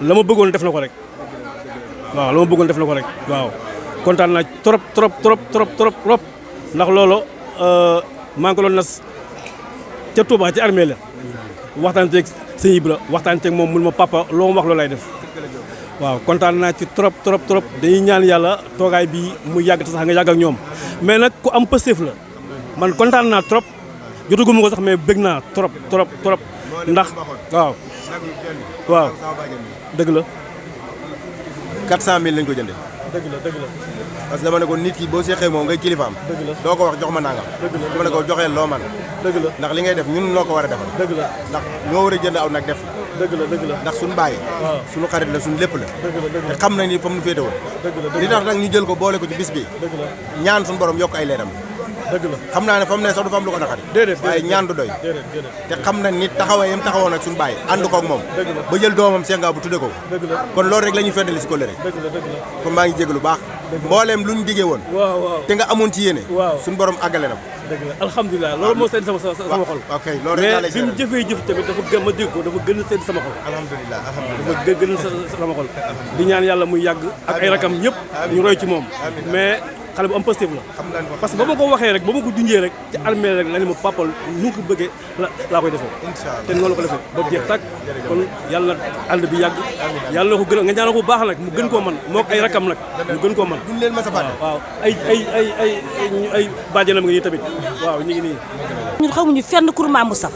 la ma bëggoon def na ko rek waaw la ma bëggoon def na ko rek waaw kontaan naa trop trop trop trop trop trop ndax loolu maa ngi ko doon nas ca Touba ci armée la waxtaan ceeg sëñ Ibra waxtaan ceeg moom mun ma papa loo ma wax loolu lay def waaw kontaan naa ci trop trop trop dañuy ñaan yàlla toogaay bi mu yàgg te sax nga yàgg ak ñoom mais nag ku am pësteef la man kontaan naa trop jotaguma ko sax mais bëgg naa trop trop trop ndax waaw waaw dëgg la 400 000 lañ ko jëndee. dëgg la dëgg la parce que dama ne ko nit ki boo seexee moom ngay kilifaam. dëgg la doo ko wax jox ma nangam. dëgg la dama ne ko joxeel loo man. dëgg la ndax li ngay def ñun noo ko war a defal. dëgg la ndax ñoo war a jënd aw nag def. dëgg la dëgg la ndax suñu bàyyi. waaw suñu xarit la suñu lépp la. dëgg la dëgg te la xam nañ ni fa mu féete woon. dëgg la li tax nag ñu jël ko boole ko ci bis bi. dëgg la ñaan suñu borom yokk ay leeram. dëgg la xam naa ne fa mu ne sax du fa am lu ko naqari. déedéet waaye ñaan du doy. déedéet déedéet te xam nañ ni taxawee yam taxawoon ak suñu bàyyi ànd ko ak moom. dëgg la ba jël doomam Cheikh Ngabou tudde ko. dëgg la kon loolu rek la ñuy feddali si kóllëre. dëgg la dëgg la kon maa ngi jégalu baax. mbooleem lu ñu diggee woon. waaw waaw te nga amoon ci yéene. waaw suñu borom àggale na ko. dëgg la alhamdulilah loolu moo seen sama xol ok loolu rek laa lay mais bi mu jëfee jëf tamit dafa gën ma dégg ko dafa gën a seen sama xol alhamdulilah dafa gën a sama xol di ñaan yàlla muy yàgg ak ay rakam ñëpp ñu roy ci moom mais xale bu am positif la parce que ba ma ko waxee rek ba ma ko junjee rek ci armée rek la ni ma papal nu ko bëggee laa koy defee te noonu la ko defee ba jeex tàkk kon yàlla ànd bi yàgg yàlla na ko gën a nga ñaanal ko baax nag mu gën koo man moo ay rakam nag ñu gën koo man duñ leen mas a fàtte waaw ay bàjjanam nga nii tamit waaw ñu ngi nii ñun xamuñu fenn kurma mu saf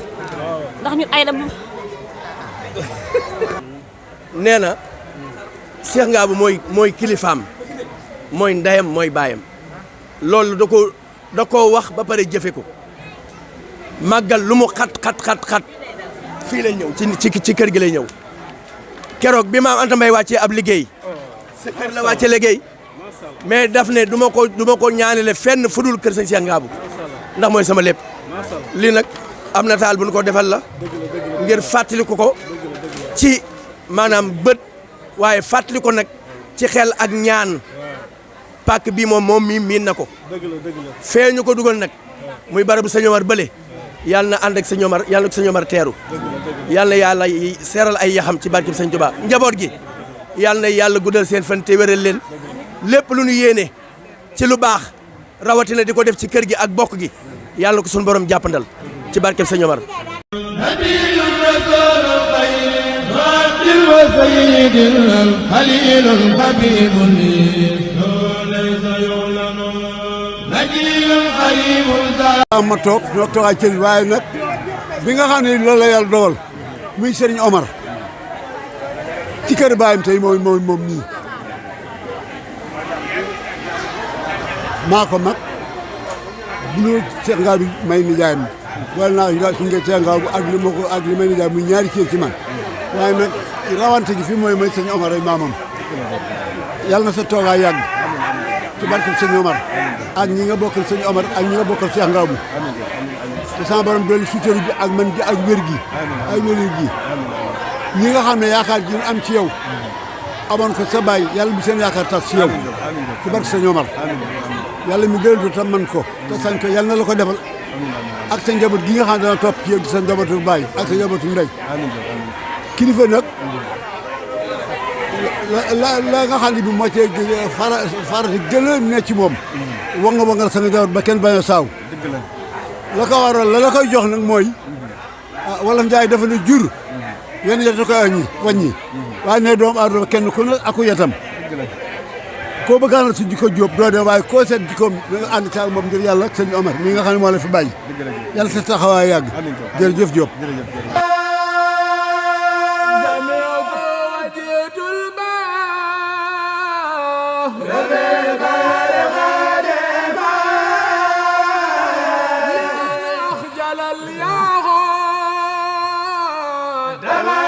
ndax ñun ay dem nee na Cheikh Ngabou mooy kilifaam mooy ndeyam mooy baayam loolu da koo wax ba pare jëfe ko màggal lu mu xat fii lay ñëw ci kër gi lay ñëw keroog bi maam Anta Mbaye wàccee ab liggéey sa kër la wàcce liggéey mais daf ne du ma ko ñaanale fenn fudul kër sëñ Cheikh Ngabou ndax mooy sama lépp lii nag am na taal bu ñu ko defal la ngir fàttaliku ko ci maanaam bët waaye fàttali ko nag ci xel ak ñaan pàkk bii moom mii miin na ko fee ñu ko dugal nag muy barabu sëñ Omar bële yàlla na ànd ak sëñ Omar yàlla na ko sëñ Omar teeru yàlla na yàlla seeral ay yaxam ci barkeb sëñ Tuubaa njaboot gi yàlla na yàlla guddal seen fan te wéral leen lépp lu ñu yéene ci lu baax rawatina di ko def ci kër gi ak bokk gi yàlla na ko suñu borom jàppandal ci barkeb sëñ Omar وسيد خليل حبيب ليس يعلن نجي قريب ma toog ñoo toogaay cëriñ waaye nag bi nga xam ne loolu la yàlla dogal muy Serigne Omar ci kër baayam tey moom nii maa ko mag bu ñu Cheikh Ngabou may nijaayam wala naa suñu nga Cheikh Ngabou ak li may nijaay muy ñaari cër ci man waaye nag rawante gi fi mooy sëñ Omar ay maamam yàlla na sa toogaay yàgg ci barke sëñ Omar ak ñi nga bokkal sëñ Omar ak ñi nga bokkal Cheikh Ngabou te sama borom doolu sutura bi ak man gi ak wér gi ak wér gi ñi nga xam ne yaakaar gi am ci yow amoon ko sa baay yàlla bu seen yaakaar tas ci yow ci barke sëñ Omar yàlla mi gën tam man ko te sañ ko yàlla na la ko defal ak sa njaboot gi nga xam ne dana topp ci yow di sa njabootu baay ak sa njabootu ndey kilifa nag la nga xam ne bi moo cee farati gën a ne ci moom wa nga sa njaboot ba kenn bañ a saaw la ko waral la koy jox nag mooy wala njaay dafa ne jur yenn yet koy wàññi waaye ne doomu aadama kenn ku ne aku yetam koo bëggaanal si jikko jóob doo dem waaye koo seet jikkoom da nga ànd caag moom ngir yàlla ak sëñ Omar mi nga xam ne moo la fi bàyyi yàlla sa taxawaay yàgg jërëjëf Jóob Dama